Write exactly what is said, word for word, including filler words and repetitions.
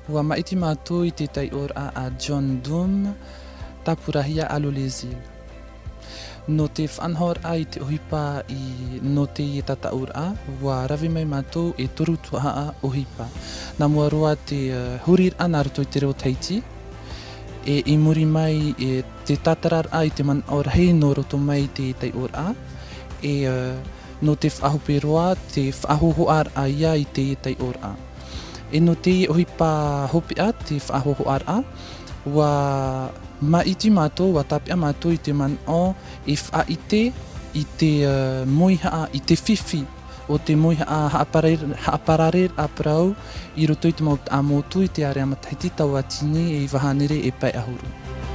ʻUa māʻiti mātou i te taiʻoraʻa a John Doom, tāpurahia Allô les Îles. Nō te faʻanahoraʻa i te ʻohipa i, nō teie tataʻuraʻa, ʻua rave mai mātou e toru tuhaʻa ʻohipa. Nā mua roa te, eh, huriraʻa nā roto i te reo Tahiti, e i muri mai e te tātararaʻa i te manaʻo rahi nō roto mai i te taiʻoraʻa, e, eh, nō te faʻahope roa, te faʻahōhoʻaraʻa ia i te taiʻoraʻa. E nō te ʻohipa hopeʻa, te faʻahōhoʻaraʻa, ʻua māʻiti mātou, ʻua tāpeʻa mātou i te manaʻo e faʻaʻite i te, eh, mauihaʻa, i te fifi o te mauihaʻa haʻaparare-, haʻaparareraʻa parau i roto i te mau taʻamotu i te ārea matahiti tauatini e iva hānere e pae ʻahuru.